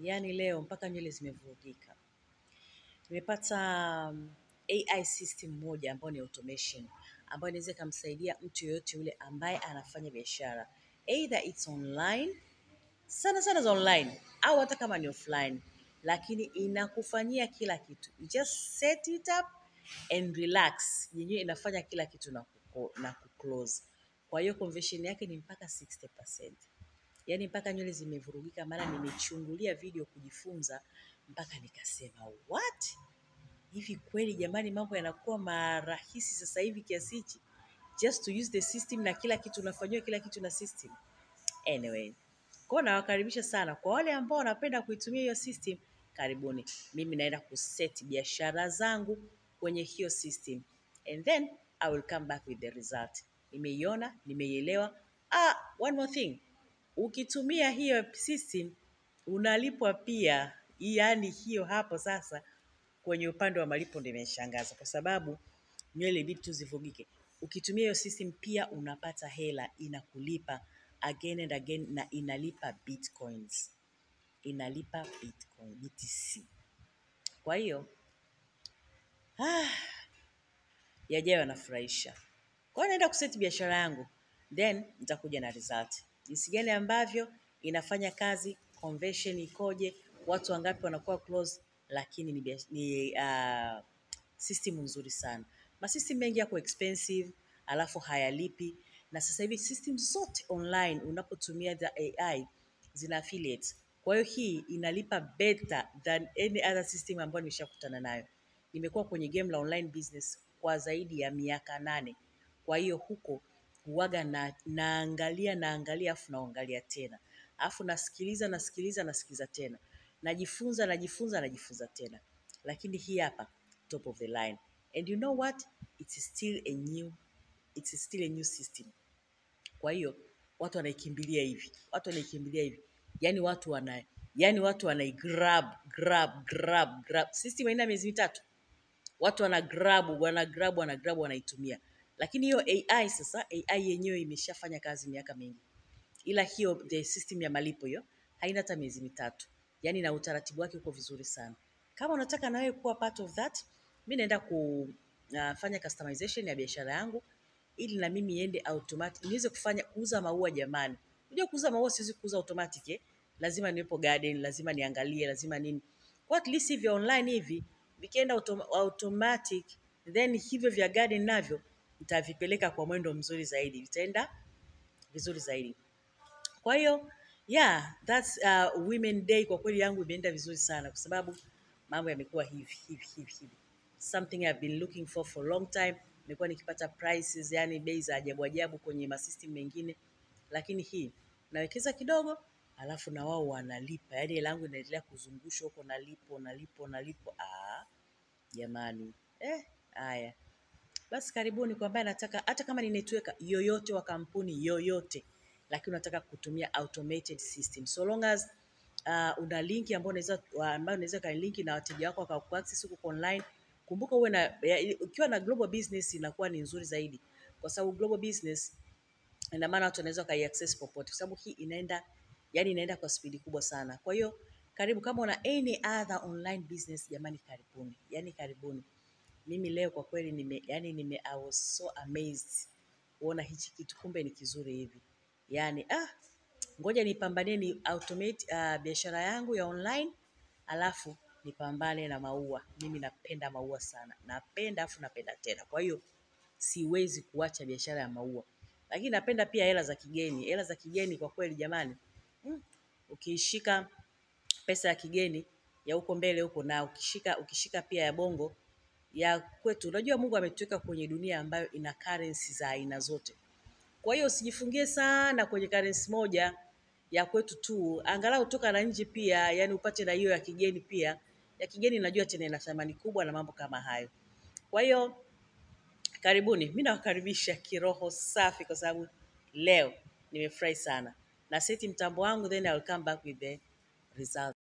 Yaani leo mpaka nywele zimevurugika. Nimepata AI system moja ambayo ni automation, ambayo inaweza ikamsaidia mtu yoyote yule ambaye anafanya biashara. Either it's online, sana sana za online, au hata kama ni offline, lakini inakufanyia kila kitu. You just set it up and relax. Yenyewe inafanya kila kitu na kuclose. Kwa hiyo conversion yake ni mpaka 60%. Yaani mpaka nywele zimevurugika, maana nimechungulia video kujifunza mpaka nikasema what? Hivi kweli jamani, mambo yanakuwa marahisi sasa hivi kiasi hichi? Just to use the system na kila kitu unafanyiwa kila kitu na system. Anyway, kwa hiyo nawakaribisha sana kwa wale ambao wanapenda kuitumia hiyo system, karibuni. Mimi naenda kuset biashara zangu kwenye hiyo system and then I will come back with the result. Nimeiona, nimeielewa. One more thing. Ukitumia hiyo system unalipwa pia. Yaani hiyo hapo sasa kwenye upande wa malipo ndio imeshangaza, kwa sababu nywele ibidi tu zivugike. Ukitumia hiyo system pia unapata hela, inakulipa again and again, na inalipa bitcoins. Inalipa bitcoin, BTC. Kwa hiyo yajayo yanafurahisha. Kwa hiyo naenda kuset biashara yangu, then nitakuja na result. Jinsi gani ambavyo inafanya kazi, conversion ikoje, watu wangapi wanakuwa close, lakini ni system nzuri sana. Ma system mengi yako expensive, alafu hayalipi. Na sasa hivi system zote online unapotumia the AI zina affiliates. Kwa hiyo hii inalipa better than any other system ambayo nimeshakutana nayo. Nimekuwa kwenye game la online business kwa zaidi ya miaka 8. Kwa hiyo huko huwaga naangalia, naangalia, afu naangalia tena. Afu nasikiliza, nasikiliza, nasikiliza tena. Najifunza, najifunza, najifunza tena. Lakini hii hapa top of the line. And you know what? It's still a new system. Kwa hiyo watu wanaikimbilia hivi. Watu wanaikimbilia hivi. Yaani watu wanaigrab, grab, grab, grab. System haina miezi mitatu. Watu wana grab, wana grab, wana grab, wanaitumia. Lakini hiyo AI sasa, AI yenyewe imeshafanya kazi miaka mingi. Ila hiyo the system ya malipo hiyo haina hata miezi mitatu. Yaani na utaratibu wake uko vizuri sana. Kama unataka na wewe kuwa part of that, mimi naenda kufanya customization ya biashara yangu ili na mimi iende automatic. Niweze kufanya kuuza maua jamani. Unajua kuuza maua siwezi kuuza automatic? Lazima niwepo garden, lazima niangalie, lazima nini. Kwa at least hivi online hivi vikienda automatic, then hivyo vya garden navyo nitavipeleka kwa mwendo mzuri zaidi. Vitaenda vizuri zaidi. Kwa hiyo, yeah, that's Women Day kwa kweli yangu imeenda vizuri sana kwa sababu mambo yamekuwa hivi, hivi, hivi, hivi. Something I've been looking for long time. Nimekuwa nikipata prices, yani bei za ajabu ajabu kwenye ma system mengine, lakini hii nawekeza kidogo alafu na wao wanalipa. Yaani hela yangu inaendelea kuzungushwa huko, nalipo, nalipo, nalipo. Jamani. Haya. Basi karibuni kwa ambaye anataka, hata kama ni network yoyote wa kampuni yoyote, lakini unataka kutumia automated system. So long as una link ambayo unaweza ka link na wateja wako wakakuaccess huko online. Kumbuka ukiwa na global business inakuwa ni nzuri zaidi. Kwa sababu global business ina maana watu wanaweza wakaiaccess popote, kwa sababu hii inaenda kwa spidi kubwa sana. Kwa hiyo karibu, kama una any other online business jamani, karibuni. Yaani karibuni. Mimi leo kwa kweli I was so amazed kuona hichi kitu kumbe ni kizuri hivi. Ngoja nipambanie ni automate biashara yangu ya online, alafu nipambane na maua. Mimi napenda maua sana. Napenda afu napenda tena. Kwa hiyo siwezi kuacha biashara ya maua. Lakini napenda pia hela za kigeni. Hela za kigeni kwa kweli jamani. Ukishika pesa ya kigeni ya huko mbele huko, na ukishika pia ya bongo ya kwetu. Unajua Mungu ametuweka kwenye dunia ambayo ina currency za aina zote. Kwa hiyo usijifungie sana kwenye currency moja ya kwetu tu, angalau toka na nje pia, yani upate na hiyo ya kigeni pia. Ya kigeni najua tena ina thamani kubwa na mambo kama hayo. Kwa hiyo karibuni, mimi nawakaribisha kiroho safi kwa sababu leo nimefurahi sana. Na seti mtambo wangu, then I will come back with the result.